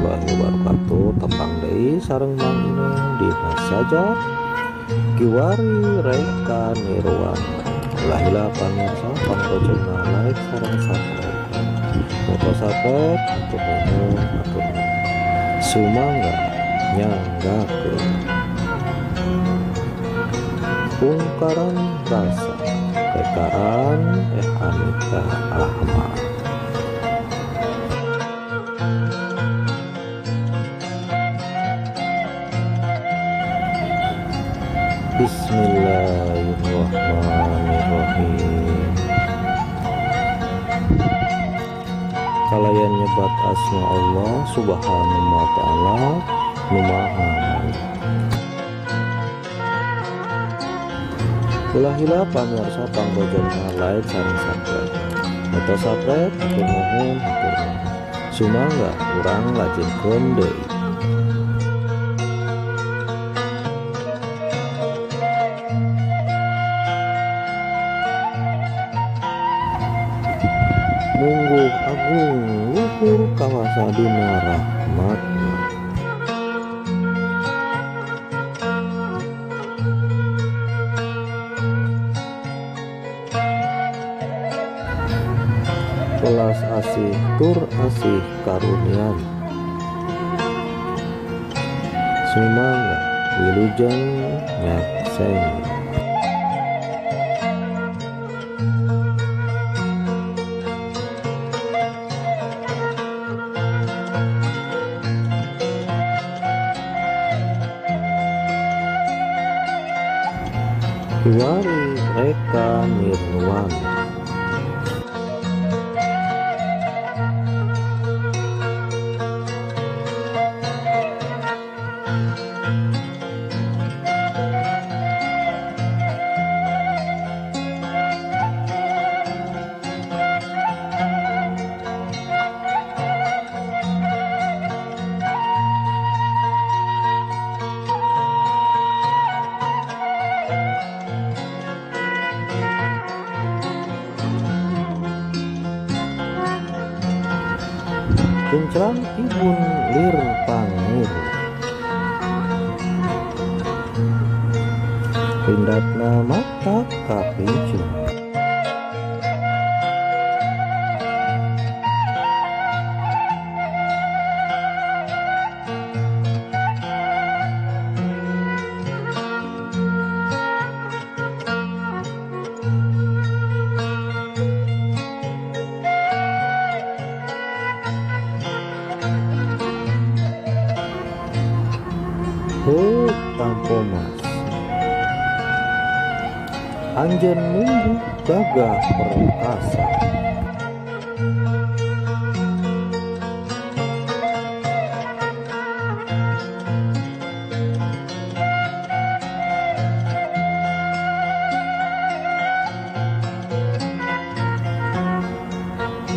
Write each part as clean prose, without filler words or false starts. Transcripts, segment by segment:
warahmatullahi wabarakatuh. Tepang deui sareng Mang Inung dina Sajar Kiwari Reka Nirwana. Ulah hilap pamirsa pangrojongna like sareng subscribe. Moto subscribe hatur nuhun hatur nuhun. Sumangga nyanggakeun. Ungkaran rasa rekaan Anita Ahmad. Bismillahirrahmanirrahim. Kalayan nyebat asma Allah subhanahu wa ta'ala nu maha mulia. Ulah hilap pamirsa pangrojongna like sareng subscribe. Moto subscribe hatur nuhun hatur nuhun. Sumangga urang lajengkeun deui. Mungguh agung luhur kawasa dina rahmatna. Welas asih tur asih karunian. Sumangga wilujeng nyakseni. Kiwari Reka Nirwana. Kincrang ibun lir pangir. Rindatna mata kapincung. Heuh Tampomas anjeun mungguh gagah perkasa.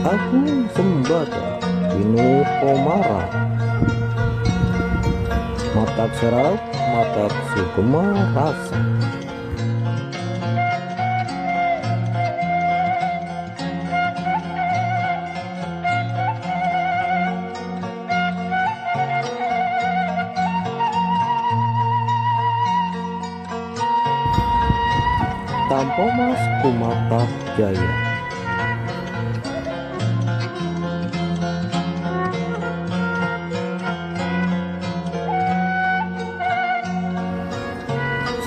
Agung Sembada Winu Komara. Matak serap, matak sugema rasa. Tampomas kumatah jaya.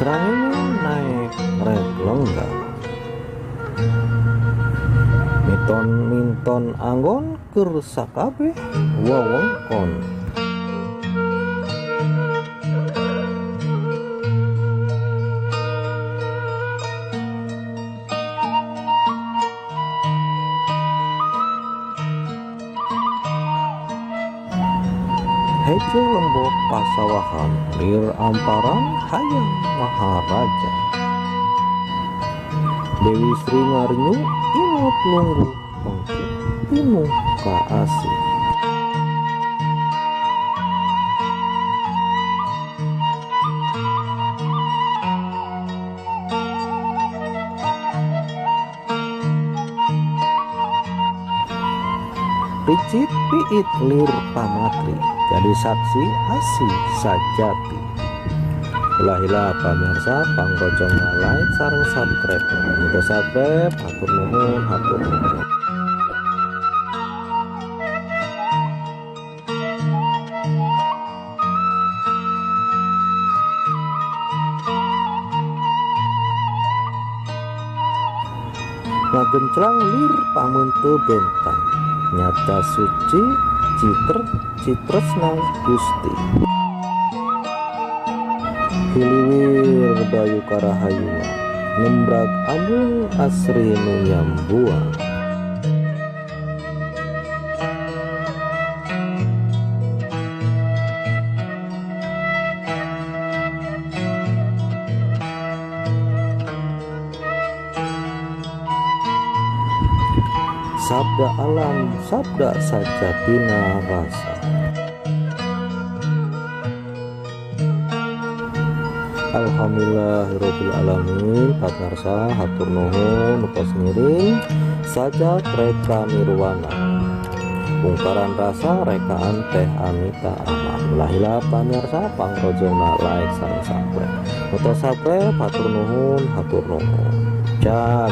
Srangenge naek rek lenggah. Miton-minton anggon keur sakabeh wewengkon. Hejo lembok pasawahan lir amparan hayang maharaja. Dewi Sri Ngarnyu inot lungguh pengkuk pinuh kaasih. Picit piit lir pamatri jadi saksi asih sajati. Ulah hilap pamirsa pangrojongna like sareng subscribe. Untuk subscribe hatur nuhun hatur nuhun. Ngagenclang lir pameunte bentang nyata suci citresna Gusti. Hiliwir bayu karahayuan nembrag ambung asri nu nyambuang. Sabda alam sabda sajatina rasa. Alhamdulillahirabbil alamin. Pamirsa hatur nuhun nu tos ngiring sajak reka nirwana. Ungkaran rasa rekaan Teh Anita Ahmad. Ulah hilap pamirsa pangrojongna like sareng subscribe. Nu tos subscribe hatur nuhun hatur nuhun. Cak.